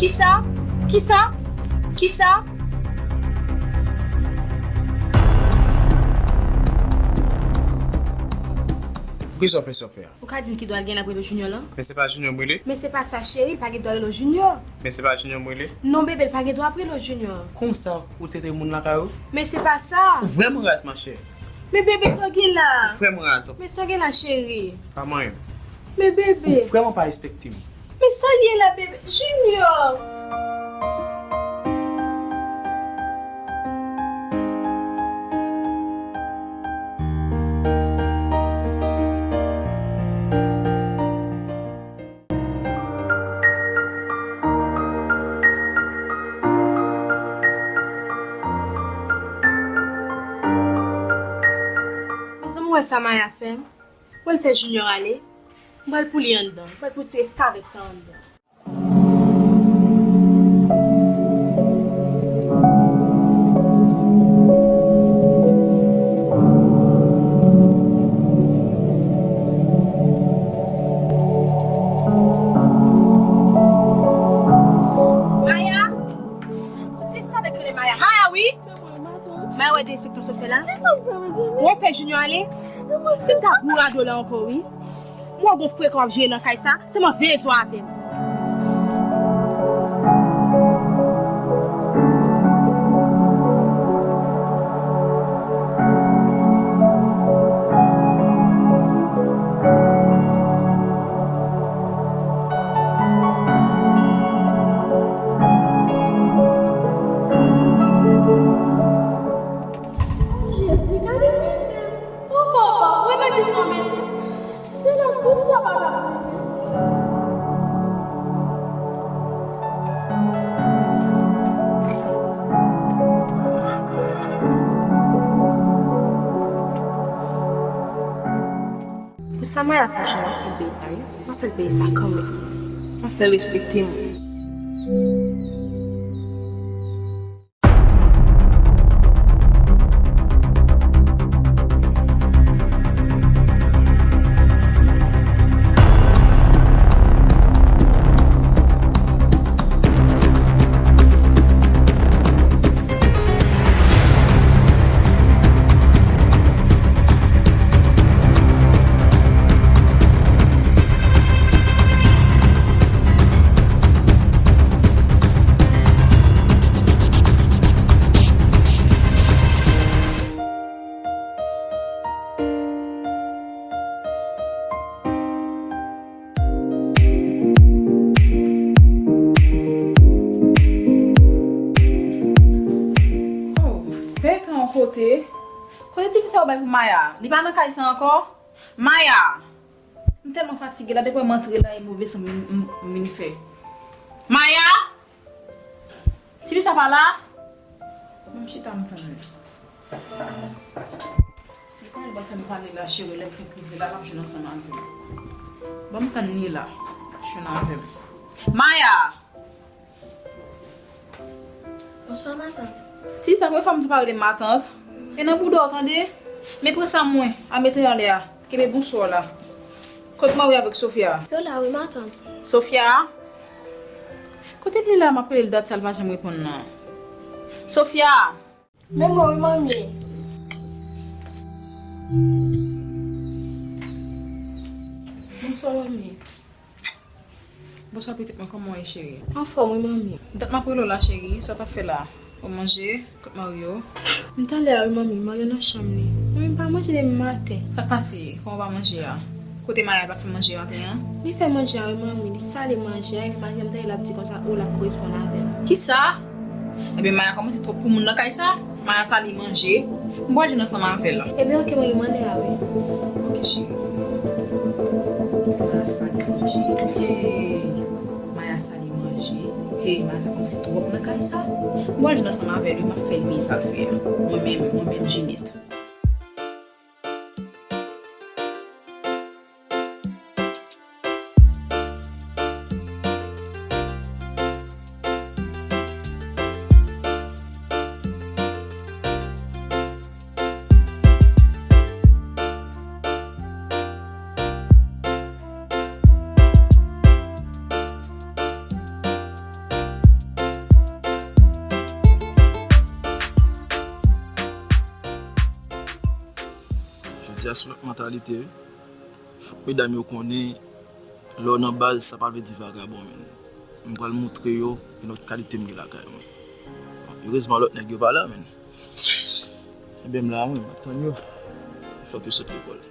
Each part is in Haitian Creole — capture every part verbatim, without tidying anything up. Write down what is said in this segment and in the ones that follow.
Kisa? Kisa? Kisa? Poukisa w fè sa w fè a? Ou ka di m ki dwa l gen l ap rele w Junior lan? Men se pa Junior m rele. Men se pa sa, cheri, l pa gen dwa rele w Junior. Men se pa Junior m rele. Non, bebe, l pa gen dwa ap rele w Junior. Konsa, ou te te moun lakay ou? Men se pa sa. Ou vrèman raz, machè. Men bebe, sa w gen la? Ou vrèman raz. Men sa w gen la, cheri? Pa manyen m. Men bebe. Ou vrèman pa respekte m. Men sa l ye la, bebe? Junior! Mezanmi, w wè sa Maya fè m? Wè l fè Junior ale. M pral pou li anndan. M pral pou ti restavèk sa anndan. Maya! Ti restavèk rele Maya. Maya, wi! Maya, wè derespektan sot fè la? Kisa w fè, mezanmi? Ou fè Junior ale? Fè m ta bourado la ankò, wi. Mwen gon frekan w ap jere nan kay sa, se mwen veye zo avè m. Jezi, gade mizè! O papa, wè nan ki sa w mete m. Se la tout sa pa ka fè. Pou sa Maya fè Junior, m ap fè l peye sa, wi. M ap fè l peye sa kanmenm. M ap fè l respekte m. Oh, Gaëtan yon kote. Kote tifi sa yo bay pou Maya? Li pa nan kay sa ankò? Maya! M tèlman fatige la, depi m antre la, e move san m, m, m vin fè. Maya! Tifi sa pa la? Ban m chita m tann li. Li pa gen dwa fè m pale la, cheri, lè m fenk rive la, l ap jwenn ansanm avè m. Ban m tann li la, l ap jwenn avè m. Maya! Bonswa, matant. Ti, sa k fè w di pa rele m matant? E nan bouda w, tande? Men pran sa mwen, a mete anlè a. Kenbe bonswa w la. Kot mari w avèk Sofia? Yo la wi, matant. Sofia? Kote l ye la, m ap rele l dat sa, l pa janm reponn nan. Sofia! Men mwen wi, manmi. Bonswa, manmi. Bonswa, pitit mwen, kòman w ye, cheri? Anfòm wi, manmi. Dat m ap rele w la, cheri, sa w t ap fè la? Ou manje? Kot Mario? M t anlè a wi, manmi, Mario nan chanm li. Manmi, m pa manje depi maten. Sa k pase? Kòman w pa manje a? Kote Maya pa t fè manje maten an? Li fè manje a wi, manmi, li sale manje a, epi maten m tande l ap di konsa, o, l ap koresponn avè l. Kisa? Ebyen, Maya kòmanse twòp pou moun nan kay sa. Maya sale manje. M pral jwenn ansanm avè l. Ebyen, oke, mwen, li mande a wi. Oke, cheri. Maya sale manje. Hey, Maya sale manje. Hey, Maya sa kòmanse twòp nan kay sa. M pral jwenn ansanm avè l wi, m ap fè l peye sa l fè a. Mwen menm, mwen menm, Jinèt. Jodi a se lòt mantalite wi. Fòk medam yo konnen lè w nan baz sa pa vle di vagabon, menn. M pral montre yo yon lòt kalite m gen lakay mwen. Erezman lòt nèg yo pa la, menn. Ebyen m la mwen, m ap tann yo. Fòk yo sot lekòl.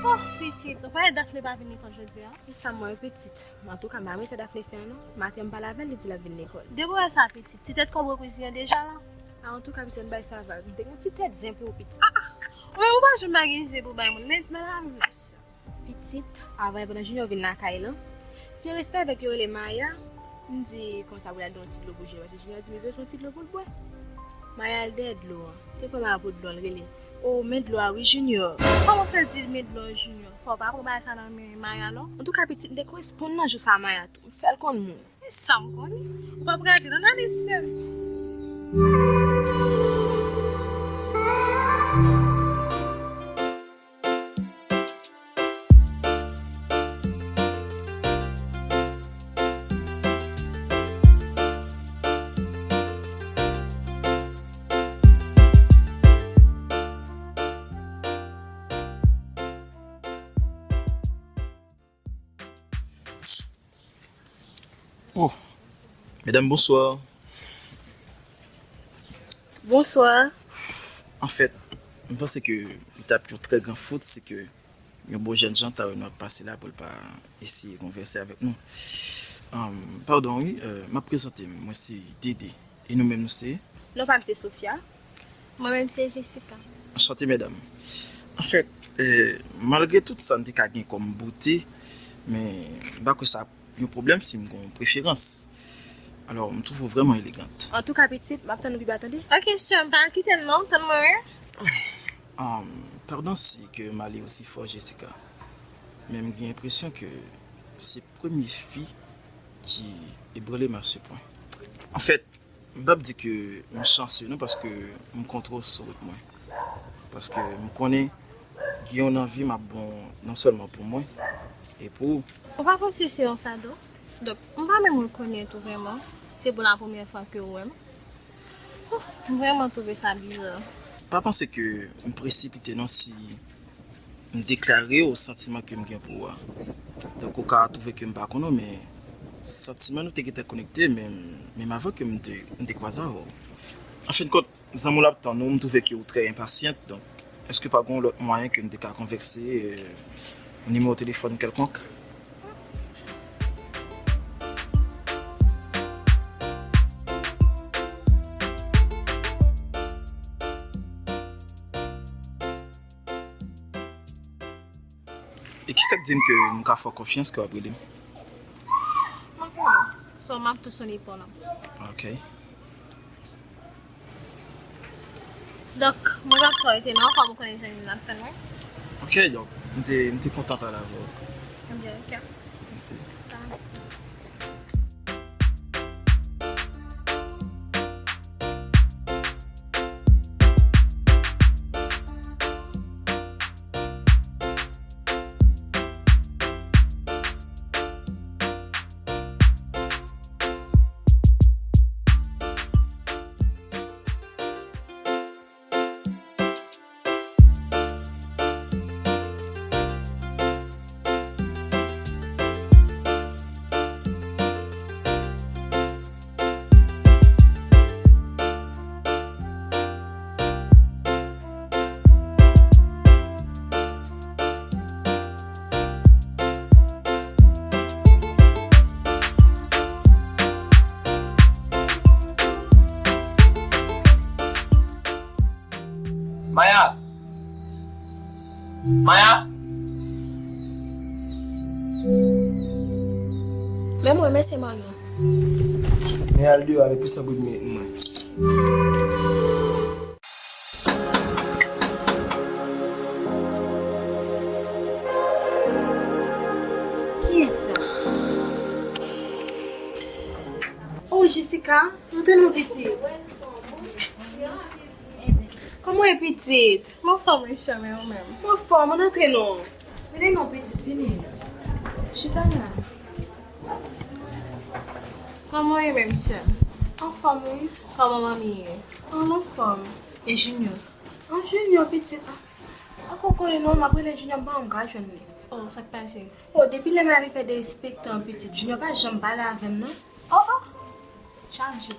Oh, pitit, ou pa wè Daphné pa vin lekòl jodi a? E sa m wè pitit. Antouka, m pa renmen sa Daphné fè an non. Maten m pale avè l, li di l ap vin lekòl. Depi w wè sa pitit, ti tèt kòb ou kwiziyen deja la? A, antouka, pitit, ann bay sa vag. M te gen yon ti tèt zen pou ou pitit. Ah, ah. Ou menm ou pa janm pa gen zen pou bay moun, men nan lavi m sa. Pitit, avan pandan Junior vin lakay lan, li rete avèk yo rele Maya. M di konsa pou l al gen yon ti dlo pou Junior, paske Junior di m li bezwen yon ti dlo pou l bwè. Maya al dèyè dlo an. Te pran Maya pou dlo an, l rele. O, men dlo a wi, Junior. Kòman fè l di l men dlo an, Junior? Fò w pa pran bagay sa nan men Maya non. Antouka, pitit, m te koresponn nan jou sa a Maya tou. M fè l konn moun. E sa m konnen. Ou p ap rate non, Alicia. Oh, medam, bonswa. Bonswa. Anfèt, m panse ke li t ap yon trè gran fot si ke yon bon jèn jan ta wè nou ap pase la pou l pa eseye konvèse avèk nou. Ahn, padon, wi, euh, m ap prezante m. Mwen se Dede. E nou menm nou se? Non pa m se Sofia. Mwen menm se Jessica. Anchante, medam. Anfèt, eh, malgre tout sa n te ka gen kòm bote, men m pa kwè sa ap yon pwoblèm si m gen yon preferans. Alò, m twouve w vrèman elegant. Antouka, pitit, m ap tann ou pi ba, tande? Oke, sè m, pa kite m non, tann mwen, wi. Ah, padon si ke m ale osi fò, Jessica. Men m gen enpresyon ke se premye fi ki ebranle m a se pwen. Anfèt, m p ap di ke m chanse non, paske m kontre w sou wout mwen. Paske m konnen gen yon anvi m ap bon non sèlman pou mwen, e pou ou. Ou pa panse se yon fado? Donk, m pa menm rekonèt ou vrèman. Se pou la premyè fwa ke w wè m. Oh, m vrèman twouve sa biza. Pa panse ke m presipite non si m deklare w santiman ke m gen pou ou a. Donk, ou ka twouve ke m pa konn ou, men santiman nou te gentan konekte, menm, menm avan ke m te, m te kwaze avè w. Anfendkont, zanmi w la ap tann ou, m twouve ke ou trè enpasyant, donk, èske pa gen yon lòt mwayen ke n te ka konvèse, euh, yon nimewo telefòn kèlkonk? E kisa k di m ke m ka fè w konfyans ke w ap rele m? M ap rele w. So, m ap tou sone pa w la. Ok. Donk, mwen p ap twò rete non, kòm ou konnen zanmi m nan ap tann mwen. Ok, donk, m te, m te kontan pale avè w. Ebyen, ok. Mèsi. Bye. Maya! Men mwen, men se Marion. Men al deyò a, men plis an bout minit mwen. Kiyès sa? Oh, Jessica, antre non pitit. Kòman w ye pitit? M anfòm wi sè m, e ou menm? M anfòm, ann antre non. Vini non pitit, vini. Chita la. Kòman w ye menm sè m? Anfòm wi. Kòman manmi ye? An anfòm. E Junior? An Junior pitit. Ah, poko konnen non, m ap rele Junior, m pa wè m ka jwenn li. Oh, sa k pase? Oh, depi lè Marie fè derespektan pitit, Junior pa janm pale avè m non. Oh, oh. Chaje.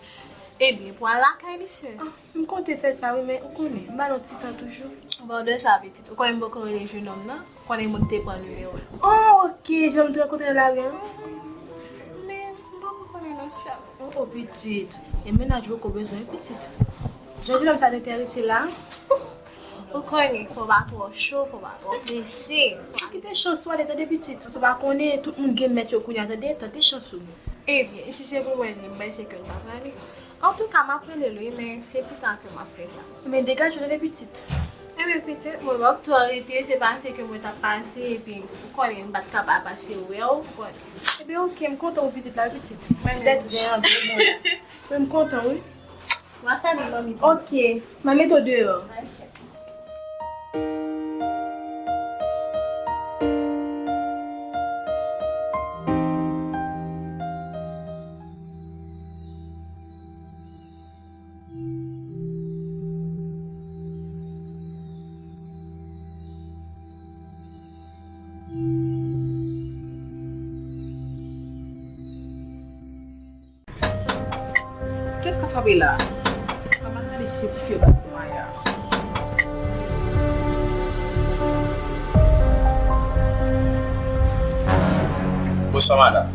Ebyen, pou al lakay li sè. Ah, m konte fè sa wi, men ou konnen, m ba l yon ti tan toujou. Bon, de sa pitit, ou konnen m poko rele jenòm nan, ou konnen mwen ki te pran nimewo l. Oh, ok, jan m te rankontre nan lari an. Men, m poko konnen non sè m. Oh, oh, pitit. E mennaj ou poko bezwen pitit. Jan jenòm sa te enterese la. Ou konnen, fò w pa twò cho, fò w pa twò prese. Kite chans ou ale, tande pitit. Paske w pa konnen, tout moun gen mèt yo kounye a, tande, tante chans ou. Ebyen, si se pou mwen, li, m panse ke l pa prale. Antouka, m ap rele l wi, men se pita ke m ap fè sa. Men degaje w, tande pitit. Ebyen, pitit, mwen m ap tou arete, se pase ke mwen t ap pase, epi ou konnen m pa t ka pa pase wè w, ou konnen. Ebyen, ok, m kontan w vizit la, pitit. Mwen menm. Tèt zen an, byen bon la. Mwen, m kontan, wi. Wa salye manmi. Ok, m a mete w deyò. Kiyès k ap frape la? Mwen al gade si se tifi yo bat pou Maya. Bonswa, madanm.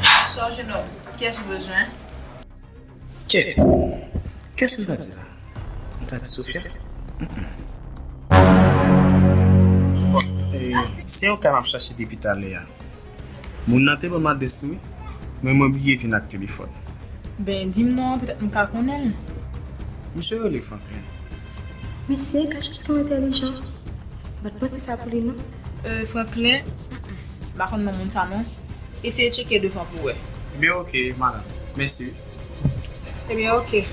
Bonswa, jenòm. Kiyès ou bezwen? Kèt! Kiyès ki sa di sa? Sa di Sofia? Mm, mm. Bon, e, se yon ka m ap chache depi talè a. Moun nan te ban m adrès li, wi. Men mwen bliye vin ak telefòn. Ben, di m non an, petèt m ka konnen l. Misye rele Franklin. Mesye, gad jan sa entèlijan. M pa t panse sa pou li, non. Euh, Franklin, m pa konn non moun sa, non. Eseye tcheke devan pou w wè. Ebyen, ok, madanm. Mèsi. Ebyen, ok.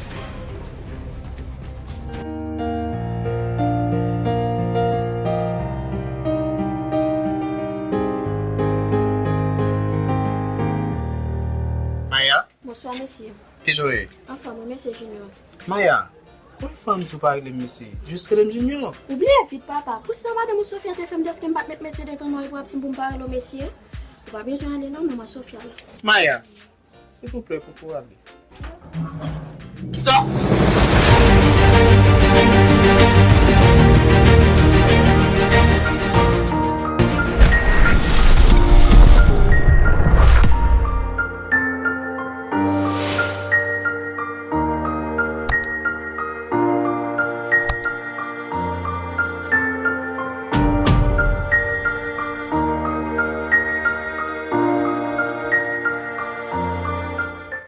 Maya? Bonswa, mesye. Kijan w ye? Anfòm, wi, mesye Junior. Maya, konbyen fwa m di w pa rele m mesye? Jis rele m Junior. Ou bliye vit, papa. Pou sa madanm ou Sofia te fè m dèske m pa t met mesye devan non epi w ap di m pou m pa rele w mesye? Ou pa bezwen ale non, manman Sofia la. Maya, silvouplè, poko ale. Kisa?